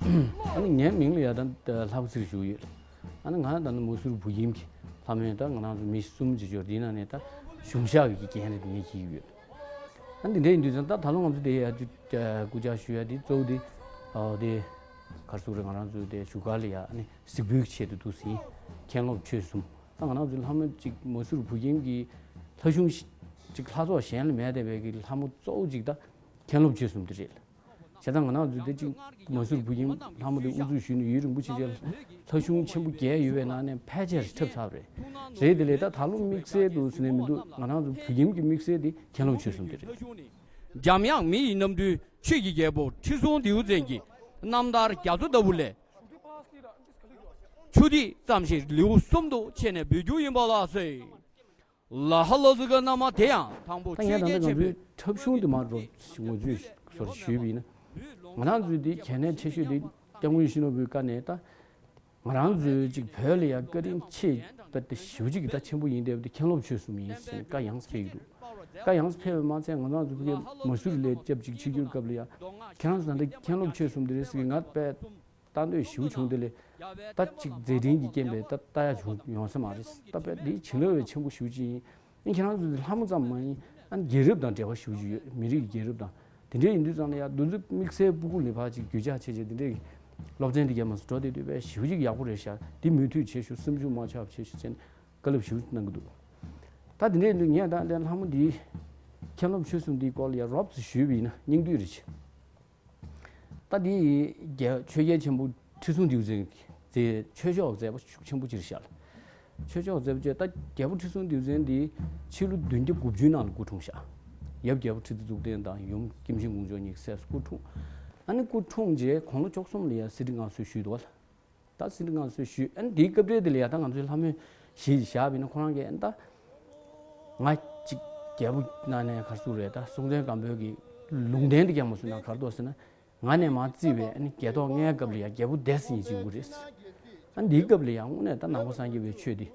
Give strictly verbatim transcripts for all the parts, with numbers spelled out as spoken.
ཨ་ནི་ངའི་མིང་ལ་ཡ་ད་ལྷ་བུ་ཚེ་རིང་ཞུ་གི་ཡོད། ཨ་ནི་ང་ད་ནི་མ་སུ་རི་བུ་ཡིན་གྱི་ལྷ་མོའི་ད་ང་རང་ཚོ་མི་གསུམ་ཅིག་ཡོད། དེའི་ནང་ནས་ད་གཞུང་ཞབས་ཀྱི་འགན་རེད་ངས་འཁྱེར་གྱི་ཡོད། ཨ་ནི་འདི་འདྲ་ཡིན་དུས་ཙང་ད་ད་ལོ་ང་ཚོ་དེ་ཡ་ཅིག་སྐུ་བཅར་ཞུ་ཡ་དེ་གཙོ་བོ་དེ་ཨོ་དེ་གར་སུ་རེད། ང་རང་ཚོ་དེ་བཞུགས་སྒར་ལ་ཡ་ཨ་ནི་གཟིགས་འབུལ་གྱི་ཆེད་དུ་འདུག་ཟིན། མཁན་སློབ་ཆོས་གསུམ། ད་ང་རང་ཚོའི་ལྷ་མོ་གཅིག་མ་སུ་རི་བུ་ཁྱིམ་གྱི་ལྷ་གཞུང་གཅིག་ལྷ་ཚོགས་གཞན་ལ་མེད་བསྡད་པའི་གི་ལྷ་མོ་གཙོ་བོ་གཅིག་ད་མཁན་སློབ་ཆོས་གསུམ་དེ་རེད། བྱས་ཙང་ང་རང་ཚོའི་དེ་གཅིག་མ་སུ་རི་བུ་ཁྱིམ་ལྷ་མོ་དེ་དབུ་འཛུགས་ཞུས་ནས་ཡུལ་རིན་པོ་ཆེ་ཅན་ལྷ་གཞུང་ཆེན་པོ་བརྒྱད་ཡོད་པའི་ནང་ནས་ཕལ་ཆེར་འཁྲབ་ཚར་བ་རེད། རེད་དེ་ལས་ད་ད་ལོ་དམིགས་བསལ་དུ་ཟེར་ནས་མི་འདུག་ང་རང་ཚོ་བུ་ཁྱིམ་གྱི་དམིགས་བསལ་དེ་མཁན་སློབ་ཆོས་གསུམ་དེ་རེད། འཇམ་དབྱངས་མི་ཡི་རྣམ་སྤྲུལ་ཆོས་ཀྱི་རྒྱལ་པོ་ཁྲི་སྲོང་ལྡེའུ་བཙན་གྱི་རྣམ་ཐར་རྒྱ་མཚོ་ལྟ་བུ་ལས། ཆུ་ཐིགས་ཙམ་ཞིག་ལེའུ་གསུམ་དུ་ཕྱེ་ནས་འབུལ་རྒྱུ་ཡིན་པ་ལགས་སོ། ལ་ཧ་ལོ་ཟི་ག་ན་མ་དེ་ཡང་དང་པོ་ད་ངས་ཆོས་ད་རྒྱལ་ལྟ་ང་ཆེན་པོའི་ཚོའི་འཁྲབ་གཞུང་དེ་མར་འགྲོ་ངོ་སྤྲོད་སོར་ཞུས་པ་ཡིན་ན། ང་རང་ཚོའི་དེ་གལ་གནད་ཆེ་ཤོས་དེ་སྐྱབས་མགོན་ཡིད་བཞིན་ནོར་བུའི་བཀའ་ནས་ད། ང་རང་ཚོའི་གཅིག་བོད་ལ་ཡང་བཀའ་དྲིན་ཆེ་བ་དེ་ཞེ་པོ་ཅིག་གི་ད་ཆེན་པོ་ཡིན་བསྡད་པ་དེ་མཁན་སློབ་ཆོས་གསུམ་ཡིན་ཟེར་ནས་བཀའ་ཡང་སེ་ཕེབས་ཀྱི་འདུག་བཀའ་ཡང་སེ་ཕེབས་པ་མ་ཚད་ང་རང་ཚོ་ཕ་གིའི་མ་སུ་རི་ལ་སྐྱབས་གཅིག་ཆིབས་བསྒྱུར་སྐབས་ལ་ཡང་ཁྱེད་རང་ཚོ་ད་ལྟ་མཁན་སློབ་ཆོས་གསུམ་དེ་རེད་ཟེར་གི་ང་དཔེ་ལྟ་འདོད་ཞེ་པོ་བྱུང་། དེ་ལས་ད་གཅིག་མཛད་འཕྲིན་གྱི་རྐྱེན་པས་ད་ལྟ་ཡ་བྱུང་ཡོང་ས་མ་རེད། ད་དཔེ་འདི་བྱིན་རླབས་པའི་ཆེན་པོ་ཞེ་པོ་ཅིག་ཡིན། ཨ་ནི་ཁྱེད་རང་ཚོ་ལྷ་མོ་ཙམ་མ་ཡིན། ཨ་ནི་རྒྱལ་རབས་དང་འབྲེལ་བ་ཞེ་པོ་ཅིག་ཡོད། མི་རིགས་ཀྱི་རྒྱལ་རབས་དང་། དེ་འདྲ་ཡིན་དུས་ཙང་ལ་ཡ་འདི་ཚོ་དམིགས་བསལ་སྤུ་གུ་ལ་ཕར་ཅིག་རྒྱུ་ཆ་ཆེ་ཆེ་དེ་འདྲའི་སློབ་ཚན་འདི་གའི་མ་སུ་འགྲོ་བསྡད་དུས་དཔེ་ཞེ་པོ་ཅིག་ཡག་པོ་རེད་ཤག་འདི་མུ་མཐུད་བྱེད་ཤོག་སེམས་ཤུགས་མ་ཆག་བྱེད་ཤོག་ཟེར་ནས་བཀའ་སློབ་ཞེ་པོ་གནང་གི་འདུག་ད་དེ་འདྲ་ཡིན་དུས་ངས་ད་ལྟའི་ལྷ་མོ་འདིའི་མཁན་སློབ་ཆོས་གསུམ་འདིའི་སྐོར་ལ་ཡ་རོབ་ཙམ་ཞུས་པ་ཡིན་ན་སྙིང་བསྡུས་རེད་ཤག་ད་འདི་རྒྱལ་ཆོས་རྒྱལ་ཆེན་པོ་ཁྲི་སྲོང་ལྡེའུ་བཙན་གྱི་མཛད་ཆོས་ཕྱོགས་མཛད་པ་ཤུགས་ཆེན་པོ་ཅིག་རེད་ཤག་ཆོས་ཕྱོགས་མཛད་པ་བཅས་ད་རྒྱལ་པོ་ཁྲི་སྲོང་ལྡེའུ་བཙན་འདི་ཕྱི་ལོ་བདུན་བརྒྱ་དགུ་བཅུའི་ནང་ལ་སྐུ་འཁྲུངས་ཤག་ཡབ་རྒྱལ་པོ་ཁྲི་ཟུར་གཙུག་བརྟན་དང་ཡུམ་ཀུན་མཁྱེན་དགུང་ལྕོག་གཉིས་ཀྱི་སྲས་སུ་སྐུ་འཁྲུངས། ཨ་ནི་སྐུ་འཁྲུངས་རྗེས་དགུང་ལོ་བཅུ་གསུམ་ལ་ཡང་གསེར་ཁྲི་མངའ་གསོལ་ཞུས་འདུག་བ། ད་གསེར་ཁྲི་མངའ་གསོལ་ཞུས། ཨ་ནི་དེའི་སྐབས་འབྲེལ་དེ་ལ་ཡ་ད་ང་ཚོའི་ལྷ་མོས་གཞི་བཞག་པ་ཡིན་ན་ཁོ་རང་གིས་ཨ་ནི་ད་ང་གཅིག་རྒྱལ་པོ་ནང་ནས་ག་རེ་ཟེར་རེད། ད་སྲོང་བཙན་སྒམ་པོའི་གི་ལུང་བསྟན་དེ་ཀྱང་མ་སུ་ན་ག་རེ་འདུག་ཟེར་ན། ང་ནས་མར་བརྩིས་པའི་ཨ་ནི་རྒྱལ་ཐོག་ལྔའི་སྐབས་ལ་ཡང་རྒྱལ་པོ་སྡེ་ཟེར་མཁན་ཅིག་ཡོང་གི་རེད། ཨ་ནི་འདིའི་སྐབས་ལ་ཡང་དངོས་གནས་ད་ནང་པ་སངས་རྒྱས་པའི་ཆོས་འདི་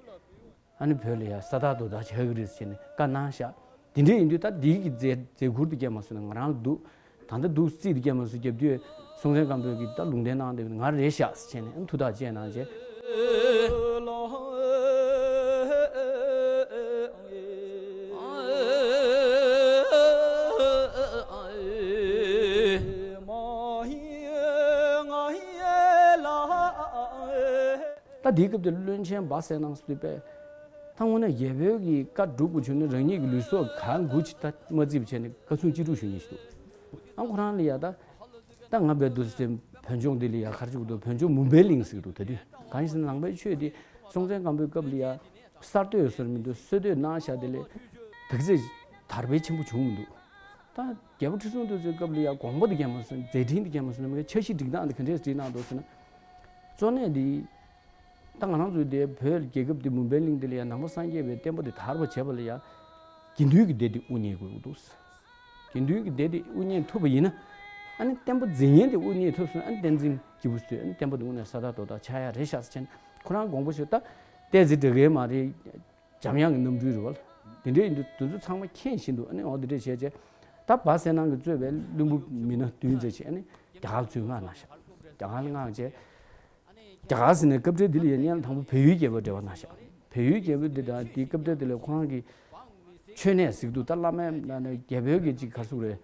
ཨ་ནི་བོད་ལ་ཡང་ས་དར་རྡོ་དར་ཆགས་ཀྱི་རེད་ཟེར་ནས་བཀའ་གནང་ཤག་དེ་འདྲ་ཡིན་དུས་ད་འདིའི་གི་མཛད་མཛད་ཁུར་དེ་ཀྱང་མ་སུ་ན་ང་རང་ལ་འདུག་ད་ལྟ་འདུག་རྩིས་དེ་ཀྱང་མ་སུ་རྒྱབ་དུས་སྲོང་བཙན་སྒམ་པོའི་གི་ད་ལུང་བསྟན་གནང་བསྡད་པ་ང་རེད་ཤག་ཟེར་ནས་ཨ་ནི་ཐུགས་ཐག་བཅད་གནང་རྗེས། ད་དེའི་སྐབས་དེར་བློན་ཆེན་སྦ་གསལ་སྣང་ཟེར་དུས་པས། ད་དངོས་གནས་རྒྱལ་པོའི་གི་བཀའ་སྒྲུབ་དགོས་བྱུང་ན་རང་ཉིད་ཀྱི་ལུས་སྲོག་གང་དགོས་ཅི་ད་མ་བརྩིས་པ་བྱས་ནས་བཀའ་སྲུང་ཅི་སྒྲུབ་ཞུ་མཁན་ཞིག་འདུག་ཨ་ཁོ་རང་ལ་ཡ་ད་ད་ང་བས་འདུག་སེ་བོད་ལྗོངས་འདི་ལ་ཡ་ག་རེ་བྱེད་དགོས་འདུག་བོད་ལྗོངས་མུན་པའི་གླིང་ཟེར་གི་འདུག་ད་དུས་གང་ཡིན་ཟེར་ན་ནང་པའི་ཆོས་འདི་སྲོང་བཙན་སྒམ་པོའི་སྐབས་ལ་ཡ་གསར་གཏོད་ཟེར་མི་འདུག་གསོལ་གཏོད་གནང་བཞག་དེ་ལས་དེ་ཚེ་དར་སྤེལ་ཆེན་པོ་བྱུང་མི་འདུག་ད་རྒྱལ་པོ་ཁྲི་སྲོང་ལྡེའུ་བཙན་སྐབས་ལ་ཡང་དགོངས་པ་འདི་ཀྱང་མ་སོང་། མཛད་འཕྲིན་འདི་ཀྱང་མ་སོང་། ནམ་མཁའི་འཆར་གཞི་སྒྲིག་སྟངས་འདི་ག་འདྲས་སྒྲིག་གནང་འདུག་ཟེར་ན། གཙོ་གནད་འདི་ད་ང་རང་ཚོའི་འདི་བོད་རྒྱལ་ཁབ་འདི་མུན་པའི་གླིང་འདི་ལ་ཡང་ནང་པ་སངས་རྒྱས་པའི་བསྟན་པ་འདི་དར་བ་བྱེད་པ་ལ་ཡང་དགེ་འདུན་གྱི་སྡེ་འདི་དབུ་བརྙེས་དགོས་འདུག་དགེ་འདུན་གྱི་སྡེ་འདི་དབུ་བརྙེས་ཐུབ་པ་ཡིན་ན། ཨ་ནི་བསྟན་པ་འཛིན་མཁན་འདི་དབུ་བརྙེས་ཐུབ་སོང་ན། ཨ་ནི་བསྟན་འཛིན་སྐྱེས་བུ་ཚོས་ཨ་ནི་བསྟན་པ་འདི་དངོས་གནས་ས་དར་རྡོ་དར་ཆགས་ཡ་རེད་ཤག་ཟེར་བྱས་ནས་ཁོ་རང་དགོངས་པ་ཞུ། ད་ཏོག་ཙམ་འདྲ་གི་མ་རེད། འཇམ་དབྱངས་ཀྱི་རྣམ་སྤྲུལ་རེད་བ། དེ་འདྲ་ཡིན་དུས་དེ་ཚོ་ཚང་མ་མཁྱེན་བཞིན་དུ་ཨ་ནི་འོ་དེ་འདྲ་བྱས་རྗེས། ད་སྦ་གསལ་སྣང་གིས་གཙོས་པའི་བློན་པོ་མི་སྣ་བདུན་ཙམ་ཞིག་ཨ་ནི་རྒྱ་གར་ལ་ཚུར་མངགས་གནང་ཤག་རྒྱ་གར་ལ་མངགས་རྗེས། རྒྱ་གར་ཟེར་ནས་སྐབས་འཕྲལ་འདི་ལ་ཡང་སྔོན་ལ་དང་པོ་བལ་ཡུལ་རྒྱལ་པོའི་འབྲེལ་བ་གནང་ཤག་བལ་ཡུལ་རྒྱལ་པོ་འདི་དང་དེའི་སྐབས་འཕྲལ་འདི་ལ་ཁོ་རང་གི་ཆོས་གནས་ཟེར་གི་འདུག་ད་བླ་མའི་ནང་ནས་རྒྱལ་པོའི་གི་ཅིག་ག་རེ་ཟེར་དགོས་རེད།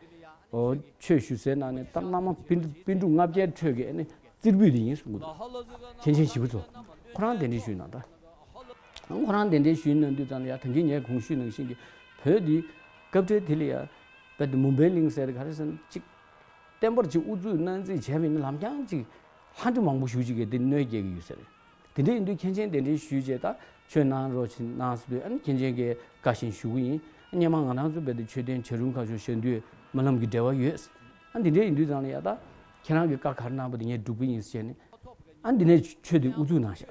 ཨོ་ཆོས་ཞུ་སའི་ནང་ནས་ད་བླ་མ་པཎ་པཎ་གྲུབ་ལྔ་བརྒྱའི་ཁྲོད་ཀྱི་ཨ་ནི་རྩེ་ཕུད་དེ་ཡིན་གསུང་གི་འདུག་མཁན་ཆེན་ཞིག་པོ་ཚོ། ཁོ་རང་གདན་འདྲེན་ཞུས་གནང་ད། ཁོ་རང་གདན་འདྲེན་ཞུས་གནང་དུས་ཙམ་ལ་ཡ་ད་གིན་ངས་གོང་ཞུས་ནང་བཞིན་གྱི་བོད་འདི་སྐབས་འཕྲལ་དེ་ལ་ཡ་རྦད་དེ་མུན་པའི་གླིང་ཟེར་ག་རེ་ཟེར་ན་ཅིག་བསྟན་པར་ཅིག་དབུ་འཛུགས་གནང་རྩིས་བྱས་པ་ཡིན་ན་ལམ་རྐྱང་ཅིག་ལྷ་འདྲེ་མང་པོ་ཞེ་པོ་ཅིག་གིས་དེ་གནོད་སྐྱེལ་གྱི་ཡོད་ཟེར། དེ་འདྲ་ཡིན་དུས་མཁན་ཆེན་གདན་འདྲེན་ཞུས་རྗེས་ད་ཆོས་གནང་རོགས་ཞེས་གནང་ཟེར་དུས་ཨ་ནི་མཁན་ཆེན་གྱིས་བཀའ་བཞིན་ཞུ་གི་ཡིན། སྔོན་མ་ང་རང་ཚོ་རྦད་དེ་མཆོད་རྟེན་བྱ་རུང་ཁ་ཤོར་ཞལ་འདུས་སྨོན་ལམ་གྱི་འབྲེལ་བ་ཡོད། ཨ་འདི་འདྲ་ཡིན་དུས་ཙམ་ལ་ཡ་ད་ཁྱེད་རང་གིས་བཀའ་ག་རེ་གནང་པ་དེ་ངས་སྒྲུབ་ཀྱི་ཡིན་ཟེར་ནས། ཨ་འདི་ནས་ཆོས་འདི་དབུ་འཛུགས་གནང་ཤག་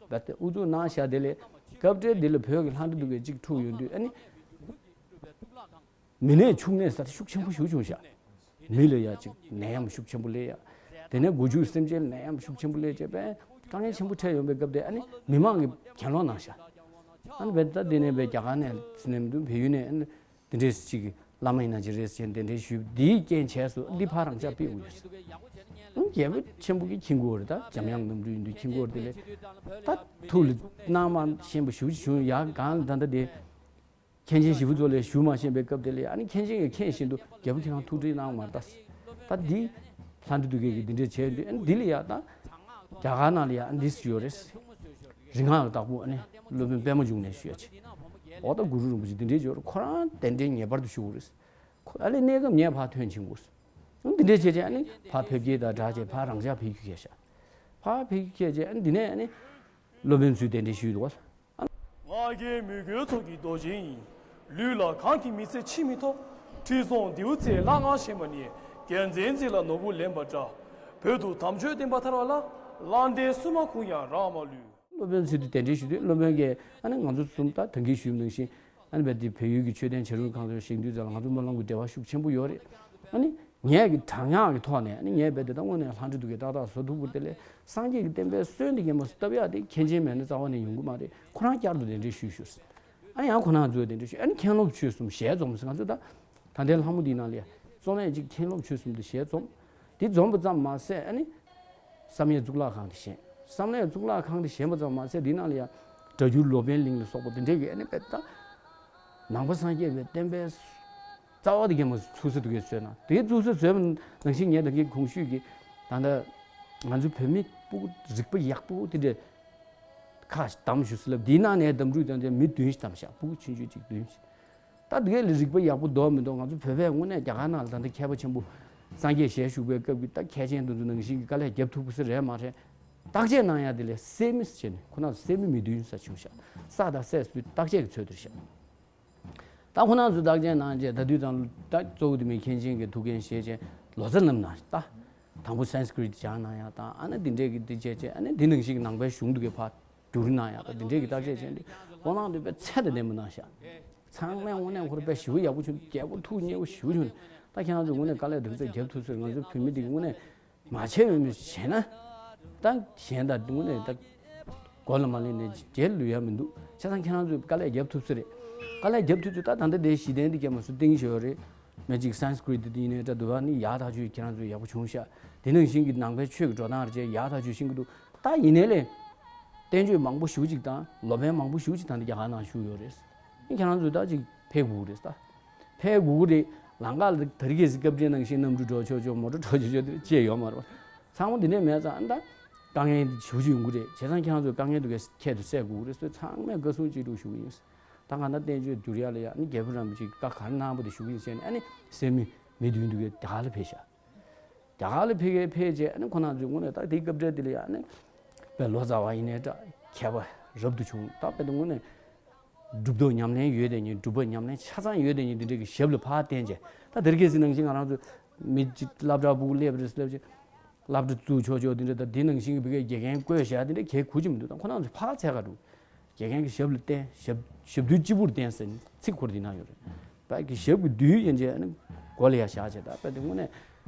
རྦད་དེ་དབུ་འཛུགས་གནང་ཤག་དེ་ལས་སྐབས་འཕྲལ་འདི་ལ་བོད་ཀྱི་ལྷ་འདྲེ་འདུག་གས་གཅིག་འཁྲུག་ཡོང་དུས་ཨ་ནི། མི་ནད་ཕྱུགས་ནད་ཟེར་ཤུགས་ཆེན་པོ་ཞེ་པོ་བྱུང་ཤག་མི་ལ་ཡ་ཅིག་ནད་ཡམས་ཤུགས་ཆེན་པོ་སླེབས་ཡ། དེ་ནས་སྒོ་ཕྱུགས་སེམས་ཅན་ནད་ཡམས་ཤུགས་ཆེན་པོ་སླེབས་བྱས་པས་དཀའ་ངལ་ཆེན་པོ་འཕྲད་ཡོང་པའི་སྐབས་དེ་ཨ་ནི་མི་མང་གིས་གྱེན་ལོག་གནང་ཤག་ཨ་ནི་བས་ད་དེ་ནས་བས་རྒྱ་གར་ནས་ཟེར་ནས་མི་འདུག་བལ་ཡུལ་ནས་ཨ་ནི་དེ་འདྲས་ཅིག་བླ་མ་ཡིན་ན་ཅི་རེད་ཟེར་དེ་འདྲས་ཞུས། འདིའི་རྐྱེན་བྱས་སུ་འདི་ཕར་རང་འཇགས་ཕུད་དགོས་ཡོད། རྒྱལ་པོ་ཆེན་པོ་གིས་འཁྱེར་དགོས་རེད། ད་འཇམ་དབྱངས་རྣམ་འཕྲུལ་ཡིན་དུས་འཁྱེར་དགོས་རེད། དེ་ལས་ད་ཐུགས་ལ་གནང་མ་ཤེས་པ་ཞེ་པོ་ཅིག་བྱུང་། ཡ་གང་ལ་ད་ལྟ་དེ་མཁན་ཆེན་ཞིག་པོ་ཚོ་ལ་ཞུ་མ་ཤེས་པའི་སྐབས་དེ་ལ་ཡ། ཨ་ནི་མཁན་ཆེན་གྱིས་མཁྱེན་བཞིན་དུ་རྒྱལ་པོ་ཁྱེད་རང་ཐུགས་ཁྲལ་གནང་མ་ད། ད་འདི་ལྷ་འདྲེ་འདུལ་མཁན་གྱིས་འདི་འདྲས་བྱས་དུས། ཨ་ནི་འདི་ལ་ཡ་ད་རྒྱ་གར་ནང་ལ་ཡ་ཨ་འདི་ཡོད་རེད། རིག་སྔགས་ལ་བདག་པོ་ཨ་ནི་སློབ་དཔོན་པདྨ་འབྱུང་གནས་ཞུ་ཡ་ཆེ། འོ་ད་གུ་རུ་རིན་པོ་ཆེ་འདི་འདྲས་ཡོད་རེད། ཁོ་རང་གདན་འདྲེན་ངེས་པར་དུ་ཞུ་དགོས་རེད། ཁོ་ཨ་ལས་གནས་སྐབས་ངས་ཕར་ཐོན་ཕྱིན་དགོས། འདི་འདྲས་བྱས་བྱས་ཨ་ནི་ཕར་ཕེབས་སྐྱེལ་དང་སྦྲགས་བྱས་ཕར་རང་འཇགས་ཕེབས་རྒྱུ་ཁས་བཞག་ཕར་ཕེབས་རྒྱུ་ཁས་བྱས། ཨ་ནི་འདི་ནས་ཨ་ནི་སློབ་དཔོན་ཚུལ་གདན་འདྲེན་ཞུས་འདུག་བ། ང་རྒྱལ་མོས་གུས་ཚོགས་ཀྱི་རྡོ་རྗེ་ཡིན། ལུས་ལ་གང་གིས་མི་ཚེ་ཕྱི་མི་ཐོབ། ཁྲི་སྲོང་ལྡེའུ་བཙན་ལྷ་ང་བཞེངས་པ་ནི། རྒྱལ་མཚན་རྩེ་ལ་ནོར་བུ་ལེན་པ་འདྲ། བོད་དུ་དམ་ཆོས་བསྟན་པ་དར་བ་ལ། ལྷ་འདྲེ་སུ་མ་ཁུངས་ཡང་རག་མ་ལུས། སློབ་དཔོན་ཚུལ་དུ་གདན་འདྲེན་ཞུ་དུས་སློབ་དཔོན་གྱིས་ཨ་ནི་ང་ཚོ་གསུམ་ད་ད་གིན་ཞུས་པ་ནང་བཞིན། ཨ་ནི་རྦད་དེ་བལ་ཡུལ་གྱི་མཆོད་རྟེན་བྱ་རུང་ཁང་དུ་བཞེངས་དུས་ཙམ་ལ་ང་ཚོ་སྨོན་ལམ་གྱི་འབྲེལ་བ་ཤུགས་ཆེན་པོ་ཡོད་རེད། ཨ་ནི་ངས་ཀྱི་དྲག་ཉག་གི་ཐོག་ནས་ཨ་ནི་ངས་རྦད་དེ་ད་དངོས་གནས་ལྷ་འདྲེ་འདུལ་མཁན་ཏག་ཏག་བཟོ་ཐུབ་པ་རེད། དེ་ལས་སངས་རྒྱས་ཀྱི་བསྟན་པའི་སྲོལ་འདི་གས་མ་བཏབ་ཡག་དེ་མཁན་ཆེན་མེད་ན་རྩ་བ་ནས་ཡོང་གི་མ་རེད། ཁོ་རང་བསྐྱར་དུ་གདན་འདྲེན་ཞུས་ཞུས། ཨ་ནི་ཡང་ཁོ་རང་ཚོས་གདན་འདྲེན་ཞུས། ཨ་ནི་མཁན་སློབ་ཆོས་གསུམ་ཞལ་འཛོམས་ཟེར། ང་ཚོས་ད་ད་ལྟའི་ལྷ་མོ་འདིའི་ནང་ལ་ཡ་གཙོ་གནད་ཅིག་མཁན་སློབ་ཆོས་གསུམ་དུ་ཞལ་འཛོམས། དེ་འཛོམས་པ་ཙམ་མ་ཟད་ཨ་ནི་བསམ་ཡས་གཙུག་ལག་ཁང་དེ་བཞེངས། བསམ་ཡས་གཙུག་ལག་ཁང་དེ་བཞེངས་པ་ཙམ་མ་ཟད་དེའི་ནང་ལ་ཡ་སྒྲ་སྒྱུར་ལོ་པཎ་གླིང་ལ་སོགས་པ་དེ་འདྲས་ཀྱི་ཨ་ནི་རྦད་ད་ནང་པ་སངས་རྒྱས་པའི་བསྟན་པའི་རྩ་བ་དེ་གས་མ་ཚུགས་ས་དེ་གས་བཟོས་གནང་། དེ་ཚུགས་ས་བཟོས་པ་ནང་བཞིན་ངས་ད་གིན་གོང་ཞུས་ཀྱི་ད་ལྟ་ང་ཚོ་བོད་མི་སྤུ་གུ་རིག་པ་ཡག་པོ་དེ་འདྲས་ཁ་བདམས་ཞུ་ཟེར་ལབ། དེའི་ནང་ནས་གདམས་སྒྲུག་དང་དེ་མི་བདུན་ཞིག་བདམས་ཤག་སྤུ་གུ་ཆུང་ཆུང་ཅིག་བདུན་ཞིག་ད་དེ་གས་ལ་རིག་པ་ཡག་པོ་འདུག་མི་འདུག་ང་ཚོ་བོད་པས་དངོས་གནས་རྒྱ་གར་ནང་ལ་ད་ལྟ་མཁས་པ་ཆེན་པོ་སངས་རྒྱས་ཞལ་བཞུགས་པའི་སྐབས་ཀྱི་ད་མཁས་ཆེན་དེ་ཚོ་ནང་བཞིན་གྱི་དཀའ་ལས་རྒྱབ་ཐུབ་ཀྱི་ས་རེད་མ་རེད། བརྟག་དཔྱད་གནང་ཡ་དེ་ལས་གསལ་མི་བྱས་ནས་ཁོ་ན་གསལ་མི་མི་བདུན་ས་བྱུང་ཤག་ས་དང་སྲས་སུ་བརྟག་དཔྱད་ཀྱི་ཚོད་དེར་ཤག་ད་ཁོ་ན་ཚོས་བརྟག་དཔྱད་གནང་རྗེས་ད་དུས་ཙང་ད་གཙོ་བོ་དེ་མིན་མཁན་ཆེན་གྱི་ཐུགས་འགན་བཞེས་རྗེས་ལོ་ཙཱ་རྣམས་ན་ད་དང་པོ་སན་སི་ཀྲིཏ་སྦྱངས་གནང་ཡ་དང་། ཨ་ནི་དེ་འདྲས་ཀྱི་དེ་བྱས་རྗེས་ཨ་ནི་དེ་ནང་བཞིན་གྱི་ནང་པའི་གཞུང་དུ་གི་ཕར་བསྒྱུར་གནང་ཡ་དང་། དེ་འདྲས་ཀྱི་བརྟག་དཔྱད་བྱས་འདི་ཁོ་རང་དུ་དཔེ་ཚད་དང་ལྡན་པ་གནང་ཤག་ཚང་མས་དངོས་གནས་ཁོ་རང་དཔེ་ཞེ་པོ་ཡག་པོ་བྱུང་། རྒྱལ་པོ་ཐུགས་མཉེས་པོ་ཞེ་པོ་བྱུང་། ད་ཁྱེད་རང་ཚོས་དངོས་གནས་དཀའ་ལས་འདི་ཚོ་རྒྱབ་ཐུབ་ཚོད། ང་ཚོ་བོད་མི་འདི་གི་དངོས་གནས་མ་བྱས་པའི་མི་བྱས་ན་ད་གཞན་དང་དངོས་གནས་ད་མགོ་ལ་མ་ལེན་ནས་རྗེས་ལུས་ཡ་མི་འདུག་བྱས་ཙང་ཁྱེད་རང་ཚོས་དཀའ་ལས་རྒྱབ་ཐུབ་ཚོད་རེད། དཀའ་ལས་རྒྱབ་ཐུབ་ཚོད། ད་ད་ལྟ་དེ་གཞི་རྟེན་འདི་གས་མ་སུ་ཏིང་ཞོ་རེད། མེ་ཅིག་སན་སི་ཀྲིཏ་འདི་ཡིན་ནའི་འདྲ་འདུག་ཨ་ནི་ཡག་ཐག་ཆོད་ཁྱེད་རང་ཚོས་ཡག་པོ་བྱུང་ཤག་དེ་ནང་བཞིན་གྱི་ནང་པའི་ཆོས་ཀྱི་འགྲོ་སྟངས་རེད་ཅེས་ཡག་ཐག་ཆོད་ཤེས་ཀྱི་འདུག་ད་ཡིན་ནའི་ལས་བསྟན་བཅོས་མང་པོ་ཞེ་པོ་ཅིག་དང་ལོ་པཎ་མང་པོ་ཞེ་པོ་ཅིག་ད་ལྟ་རྒྱ་གར་ནང་བཞུགས་ཡོད་རེད། ཨ་ནི་ཁྱེད་རང་ཚོས་ད་ཅིག་ཕེབས་དགོས་རེད། ད་ཕེབས་དགོས་རེད། ལམ་ཁ་ལ་དེ་རིང་གི་སྐབས་འདི་ནང་བཞིན་གནམ་གྲུ་འགྲོ་ཆོག་ཆོག་མོ་ཊ་འགྲོ་ཆོག་ཆོག་དེ་ཅེས་ཡོད་མ་རེད། ཚང་མ་འདི་འདྲས་མེད་ཙང་ཨ་ནི་ད་དཀའ་ངལ་ཞེ་པོ་ཅིག་ཡོང་གི་རེད། བྱས་ཙང་ཁྱེད་རང་ཚོས་དཀའ་ངལ་འདི་གས་ཁྱད་དུ་སད་དགོས་རེད་ཟེར་ཚང་མས་བཀའ་གསུང་ཅི་སྒྲུབ་ཞུ་གི་ཡིན། ད་གང་ལྟར་བསྟན་བཅོས་བསྒྱུར་ཡ་ལ་ཡ་ཨ་ནི་རྒྱལ་པོ་རིན་པོ་ཆེས་བཀའ་ག་རེ་གནང་པ་དེ་ཞུ་གི་ཡིན་ཟེར་ནས་ཨ་ནི་སད་མི་མི་བདུན་འདུག་གས་རྒྱ་གར་ལ་ཕེབས་ཤག་རྒྱ་གར་ལ་ཕེབས་གས་ཕེབས་རྗེས་ཨ་ནི་ཁོ་རང་ཚོས་དངོས་གནས་ད་དེའི་སྐབས་འབྲེལ་དེ་ལ་ཡ་ཨ་ནི་དཔེ་ལོ་ཙཱ་བ་ཡིན་ནའི་འདྲ་མཁས་པ་རབ་ཏུ་བྱུང་། ད་དཔེ་དེ་དངོས་གནས་སྒྲུབ་རྟོག་ཉམས་ལེན་ཡོད་དེ་ཉིད་སྒྲུབ་པ་ཉམས་ལེན་ཆ་ཚང་ཡོད་དེ་ཉིད་འདི་འདྲ་གི་ཞབས་ལ་ཕར་བསྟན་རྗེས་ད་དེ་རིང་ཁ་སང་ནང་བཞིན་ང་རང་ཚོ་མི་གཅིག་སློབ་གྲྭ་ཕྲུ་གུ་སླེབས་རེད་སླེབས་རྗེས་སློབ་གྲྭ་བཙུགས་ཆོག་ཆོག་འདི་འདྲ་ད་འདི་ནང་བཞིན་གྱི་བི་གའི་དགེ་རྒན་བསྐོས་བཞག་འདི་འདྲ་གལ་གོ་གི་མི་འདུག་ད་ཁོ་རང་ཚོ་ཕར་འཚོལ་ག་འགྲོ། དགེ་རྒན་གྱི་ཞབས་ལ་བསྟེན། ཞབས་ཞབས་རྡུལ་སྤྱི་བོར་བསྟེན་ཟེར་ཚིག་ཁོ་རང་འདི་ན་ཡོད་རེད། བོད་ཀྱི་ཞབས་ཀྱི་རྡུལ་ཡན་ཆད་ནི་མགོ་ལ་ཡ་བཞག་བྱས། ད་བོད་དེ་དངོས་གནས་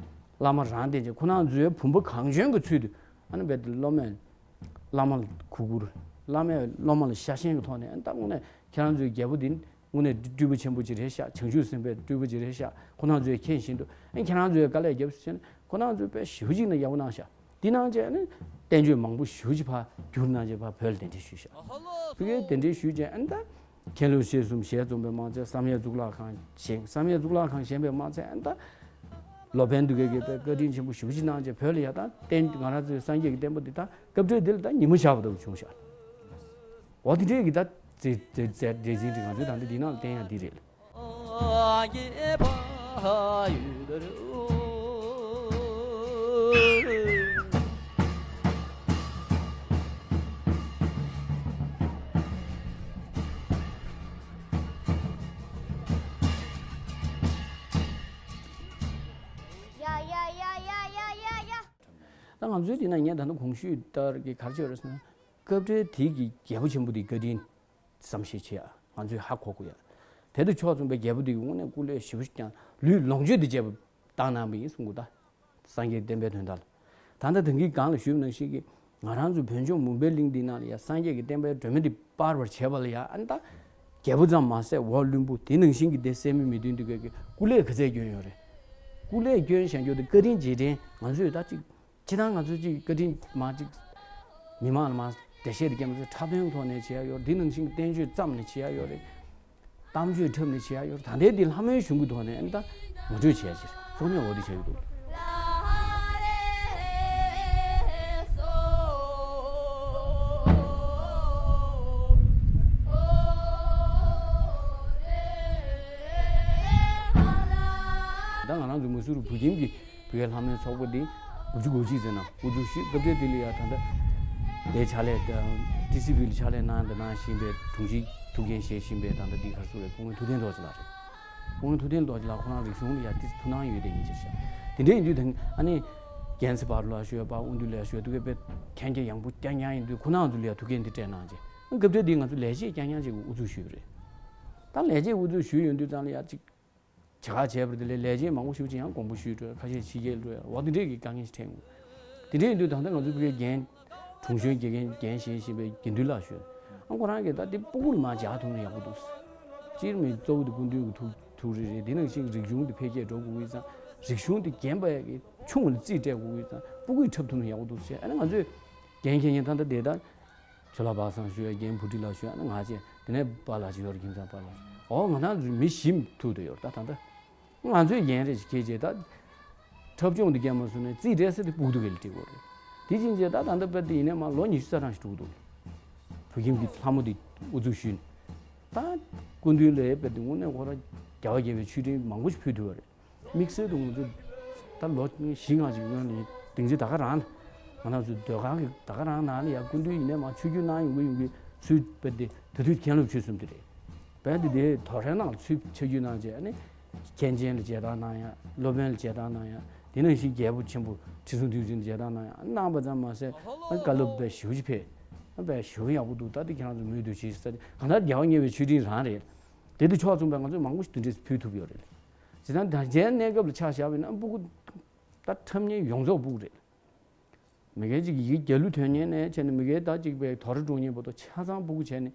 བླ་མ་རང་བསྟེན་བྱས་ཁོ་རང་ཚོའི་བུམ་པ་གང་བྱོན་གྱི་ཚུལ་དུ་ཨ་ནི་བོད་དེ་སློབ་མས་བླ་མ་ལ་གུས་བཀུར། བླ་མས་སློབ་མ་ལ་ཤ་ཞེན་གྱི་ཐོག་ནས་ཨ་ནི་ད་དངོས་གནས་ཁྱེད་རང་ཚོའི་རྒྱལ་པོ་འདི་དངོས་གནས་སྤྲུལ་པ་ཆེན་པོ་ཅིག་རེད་ཤག་བྱང་ཆུབ་སེམས་དཔའི་སྤྲུལ་པ་ཅིག་རེད་ཤག་ཁོ་རང་ཚོས་མཁྱེན་བཞིན་དུ་ཨ་ནི་ཁྱེད་རང་ཚོས་དཀའ་ལས་རྒྱབ་ཟེར་ནས་ཁོ་རང་ཚོས་དཔེ་ཞེ་པོ་ཅིག་ནས་ཡག་པོ་གནང་ཤག་དེ་ནང་བཅས་ནི་བསྟན་བཅོས་མང་པོ་ཞེ་པོ་ཅིག་ཕར་བསྒྱུར་གནང་བྱས་ཕར་བོད་ལ་གདན་འདྲེན་ཞུས་ཤག་བོད་ཀྱི་གདན་འདྲེན་ཞུས་བྱས་ཨ་ནི་ད་མཁན་སློབ་ཆོས་གསུམ་ཞལ་འཛོམས་པའི་མ་ཚད་བསམ་ཡས་གཙུག་ལག་ཁང་བཞེངས། བསམ་ཡས་གཙུག་ལག་ཁང་བཞེངས་པའི་མ་ཚད་ཨ་ནི་ད་ལོ་པཎ་འདི་གས་ཀྱིས་དཔེ་བཀའ་དྲིན་ཆེན་པོ་ཞེ་པོ་ཅིག་གནང་བྱས་བོད་ལ་ཡ་ད་བསྟན་ང་རང་ཚོའི་སངས་རྒྱས་ཀྱི་བསྟན་པ་འདི་ད་སྐབས་འཕྲལ་འདི་ལ་ད་ཉི་མ་ཤར་བ་ལྟ་བུ་བྱུང་ཤག་འོ་དེ་འདྲས་ཀྱི་ད་མཛད་མཛད་མཛད་མཛད་འཛིན་འདི་ང་ཚོའི་ད་ལྟ་འདི་ནང་ལ་བསྟན་ཡ་འདི་རེད། ད་ང་ཚོའི་འདི་ན་ངས་ད་ལྟ་གོང་ཞུས་ལྟར་གྱི་ག་རེ་བྱས་ཡོད་རེད་ཟེར་ན། སྐབས་འཕྲལ་དེ་གི་རྒྱལ་པོ་ཆེན་པོ་དེ་བཀའ་དྲིན་བསམ་ཤེས་བྱེད་ཡ་ང་ཚོས་ཧ་གོ་དགོས་ཡ། དེ་དང་ཕྱོགས་མཚུངས་པའི་རྒྱལ་པོ་དེ་གི་དངོས་གནས་སྐུ་ལས་ཞེ་པོ་ཅིག་ཀྱང་ལུས་ལོངས་སྤྱོད་དེ་བྱས་པ་བཏང་གནང་བ་ཡིན་གསུང་གི་འདུག་ད་སངས་རྒྱས་བསྟན་པའི་དོན་དག་ལ། ད་ལྟ་དེང་གི་སྒང་ལ་ཞུས་པ་ནང་བཞིན་གྱི་ང་རང་ཚོ་བོད་ལྗོངས་མུན་པའི་གླིང་འདི་ནང་ལ་ཡ་སངས་རྒྱས་ཀྱི་བསྟན་པའི་སྒྲོན་མེ་འདི་སྤར་བར་བྱས་པ་ལ་ཡ་ཨ་ནི་ད་རྒྱལ་པོ་ཙམ་མ་ཟད་འོག་བློན་པོ་དེ་ནང་བཞིན་གྱི་དེ་སད་མི་མི་བདུན་འདི་གས་ཀྱི་སྐུ་ལས་ག་ཚད་བསྐྱོན་ཡོད་རེད། སྐུ་ལས་བསྐྱོན་བཞག་རྒྱུ་དེ་བཀའ་དྲིན་རྗེས་དྲན་ང་ཚོས་ད་ཅིག་སྤྱིར་བཏང་ང་ཚོ་ཅིག་བཀའ་དྲིན་མ་ཅིག་མི་མང་ལ་མ་འགྲེལ་བཤད་དེ་སྐྱེལ་མ་ཚོ་འཁྲབ་སྟོན་ཐོག་ནས་བྱེད་ཡ་ཡོད་རེད། འདི་ནང་བཞིན་གྱི་བསྟན་བཅོས་བརྩམས་ནས་བྱེད་ཡ་ཡོད་རེད། གཏམ་བརྗོད་འཁྲབ་ནས་བྱེད་ཡ་ཡོད་རེད། ད་ལྟའི་འདི་ལྷ་མོའི་གཞུང་གི་ཐོག་ནས་ཨ་ནི་ད་ངོ་སྤྲོད་བྱེད་ཡ་ཅིག་རེད། གཙོ་གནད་འོ་དེ་བྱེད་ཀྱི་འདུག་ད་ང་རང་ཚོ་མ་སུ་རུ་བོད་ཁྱིམ་གྱི་བོད་ལྷ་མོའི་ཚོགས་པ་འདི་དགུ་བཅུ་གོ་གཅིག་ཙམ་ནང་དབུ་འཛུགས་ཞུས། སྐབས་དེ་དེ་ལ་ཡ་ད་ལྟ་དེ་ཕྱག་ལས་ཊི་སི་ཝི་ལ་ཕྱག་ལས་གནང་དང་གནང་བཞིན་པའི་དྲུང་ཆེ་ཐུགས་འགན་བཞེས་བཞིན་པའི་ད་ལྟ་འདི་ག་རེ་ཟེར་དགོས་རེད། སྐུ་ངོ་ཐུབ་བསྟན་རྡོ་རྗེ་ལགས་རེད། སྐུ་ངོ་ཐུབ་བསྟན་རྡོ་རྗེ་ལགས་ཁོ་རང་རིག་གཞུང་ལ་ཡ་ཏོག་ཙམ་ཐུགས་སྣང་ཡོད་དེ་ཡིན་ཕྱིར་ཤག་དེ་འདྲ་ཡིན་དུས་ད་ཨ་ནི་རྒན་ཚེ་དཔལ་ལགས་ཞུ་ཡ་པ་དབང་འདུས་ལགས་ཞུ་ཡ་ཐུགས་ཀའི་དཔེ་མཁྱེན་མཁྱེན་ཡངས་པོ་རྐྱང་རྐྱང་ཡིན་དུས་ཁོ་རང་ཚོ་ལ་ཡ་ཐུགས་འགན་འདི་སྤྲད་གནང་རྗེས་སྐབས་དེ་དེ་ང་ཚོ་ལས་བྱེད་རྐྱང་རྐྱང་ཅིག་དབུ་འཛུགས་ཞུས་པ་རེད། ད་ལས་བྱེད་དབུ་འཛུགས་ཞུས་ཡོང་དུས་ཙང་ལ་ཡ་ཅིག་བྱ་ག་བྱས་པ་དེ་ལས་ལས་བྱེད་མང་པོ་ཞིག་ཅིག་ཡང་དགོངས་པ་ཞུས་འགྲོ་ཡ། ཁ་ཤས་ཕྱི་རྒྱལ་འགྲོ་ཡ། འོ་དེ་འདྲས་ཀྱི་དཀའ་ངལ་ཞིག་འཕྲད་འོང་། དེ་འདྲས་ཡིན་དུས་ད་ལྟ་ང་ཚོ་བོད་ཀྱི་རྒན་དྲུང་གཞོན་དགེ་རྒན་རྒན་བཞེས་བཞིན་པའི་དགེ་འདུན་ལགས་ཞུ། ཨ་ཁོ་རང་གིས་ད་དེ་སྤུ་གུ་ལ་མར་སྦྱར་ཐུབ་ན་ཡག་པོ་འདུག་སྤྱིར་མི་གཙོ་བོ་དེ་སྐུ་མདུན་གྱི་ཐུགས་ཐུགས་རེ་རེད། དེ་ནང་བཞིན་རིག་གཞུང་དེ་འཕེལ་རྒྱས་འགྲོ་དགོས་ཀྱི་ཙང་རིག་གཞུང་དེ་རྒན་པ་ཡ་གི་ཆུང་བ་ལ་རྩིས་སྤྲད་དགོས་ཀྱི་ཙང་སྤུ་གུས་འཁྲབ་ཐུབ་ན་ཡག་པོ་འདུག་ཟེར། ཨ་ནི་ང་ཚོས་རྒན་མཁན་ཡིན་ད་ལྟ་དེ་ད། ཚོ་ལྷ་པ་སངས་ཞུ་ཡ། རྒན་བུ་ཁྲིད་ལགས་ཞུ་ཡ། ང་བཅས་དེ་ནས་པཱ་ལགས་ཅིག་ཡོད་རེད། ཁྱིམ་ཚང་པཱ་ལགས་ཅིག་འོ་ང་རང་ཚོ་མི་བཞི་ཐུག་བསྡད་ཡོད་རེད། ད་ད་ལྟ་ང་ཚོའི་རྒན་རེ་ཞིག་ཁྱེད་ཅེས་ད་འཁྲབ་སྦྱོང་འདི་རྒྱབ་མ་སོང་ནས་རྩིས་སྤྲད་ས་དེ་སྤུ་གུ་དེ་ག་ལ་སྤྲད་དགོས་རེད། དེ་ཕྱིན་ཆད་ད་ད་ལྟ་དཔེ་དེ་ཡིན་ནའི་མ་ལོ་ཉི་ཤུ་རྩ་གྲངས་ཤིག་འགྲོ་གི་འདུག་བོད་ཁྱིམ་གྱི་ལྷ་མོ་དེ་དབུ་འཛུགས་ཞུས་ནས་ད་སྐུ་མདུན་ལ་དཔེ་དེ་དངོས་གནས་ཁོ་རང་རྒྱལ་བ་དགྱེས་པའི་མཆོད་སྤྲིན་མང་པོ་ཞིག་ཕུལ་ཐུབ་པ་རེད། དམིགས་བསལ་དུ་ང་ཚོ་ད་ལོ་བཞི་ལྔ་ཅིག་སྔོན་ལ་སྡིངས་ཆ་ད་ག་རང་ལ་ང་རང་ཚོ་ཟློས་གར་གྱི་ད་ག་རང་ནང་ལ་ཡ་སྐུ་མདུན་ཡིན་ནའི་མ་ཆོས་བརྒྱུད་གནང་ཡོང་གི་ཡོང་གི་ཚུལ་དཔེ་དེ་ད་དུས་མཁན་སློབ་ཆོས་གསུམ་དེ་རེད། དཔེ་དེ་དེ་དོ་རེ་ནང་ཚུལ་ཆོས་བརྒྱུད་གནང་རྗེས་ཨ་ནི་མཁན་ཆེན་ལ་མཇལ་དར་གནང་ཡ། སློབ་དཔོན་ལ་མཇལ་དར་གནང་ཡ། དེ་ནང་བཞིན་རྒྱལ་པོ་ཆེན་པོ་ཁྲི་སྲོང་ལྡེའུ་བཙན་ལ་མཇལ་དར་གནང་ཡ་གནང་བ་ཙམ་མ་ཟད་ཨ་བཀའ་སློབ་དཔེ་ཞེ་པོ་ཅིག་ཕེབས། ཨ་དཔེ་ཞེ་པོ་ཡག་པོ་འདུག་ད་དེ་ཁྱེད་རང་ཚོ་མོས་གུས་བྱེད་ས་དེ་གང་ལྟར་རྒྱལ་བ་དམྱལ་བའི་མཆོད་སྤྲིན་རང་རེད། དེ་དུས་ཕྱོགས་མཚུངས་པའི་ང་ཚོས་མང་པོ་ཞིག་དེ་འདྲས་ཕུལ་ཐུབ་ཡོད་རེད། བྱས་ཙང་ད་ལྟའི་གནས་སྐབས་ལ་ཆ་བཞག་པ་ཡིན་ན་སྤུ་གུ་ད་འཁྲབ་མཁན་ཡོངས་རྫོགས་སྤུ་གུ་རེད། མི་སྒེར་གཅིག་གི་ཡི་གེ་རྒྱ་ལུགས་ཐོན་མཁན་ནས་བྱས་ནས་མི་སྒེར་ད་གཅིག་པའི་དོ་ར་འགྲོ་མཁན་བར་དུ་ཆ་ཚང་སྤུ་གུ་བྱས་ནས་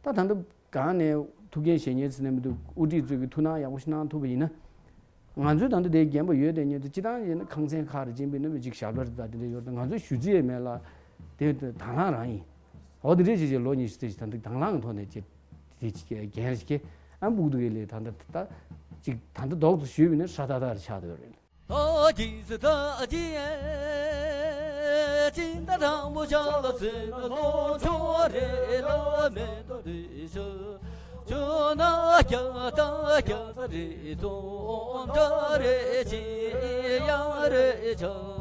ད་ད་ལྟ་གང་ནས་ཐུགས་འགན་བཞེས་མཁན་ཟེར་ནས་མི་འདུག་དབུ་ཁྲིད་ཚོས་ཀྱི་ཐུགས་སྣང་ཡག་པོ་ཞིག་གནང་ཐུབ་པ་ཡིན་ན། ང་ཚོའི་ད་ལྟ་དེའི་རྒན་པ་ཡོད་དེ་ཉིད་དུ་སྤྱི་བཏང་ཡིན་ན་ཁང་ཚན་ཁག་རེ་ཕྱིན་པ་ཡིན་ན་མི་གཅིག་ཞབས་བྲོ་རེ་ད་དེ་འདྲ་ཡོད་དེ་ང་ཚོའི་ཞུ་རྩིས་ཡས་མེད་ལ། དེ་དང་བླངས་རང་ཡིན། འོ་དེ་འདྲས་བྱས་བྱས་ལོ་ཉི་ཤུ་རྩ་གཅིག་ད་ལྟ་དང་བླངས་ཐོག་ནས་བྱས་དེ་གཅིག་རྒན་རེ་ཞིག་གིས་ཨ་སྤུ་གུ་དེ་ག་ལས་ད་ལྟ་ད་གཅིག་ད་ལྟ་རྡོག་ཏུ་ཞུས་པ་ཡིན་ན་ཧྲ་ཏག་ཏག་རེ་ཆགས་བསྡད་ཡོད་རེད། ད་ཅི་སི་ད་ཅི་ཨེ་ཅི་ད་དང་པོ་ཤ་ལ་ཚེ་ན་ལོ་ཆོ་རེ་ལ་མེ་ཏོ་རེ་ཤ་ཆུ་ན་རྒྱ་ད་རྒྱ་ད་རེ་ཙོང་ད་རེ་ཅི་ཡ་རེ་ཆ།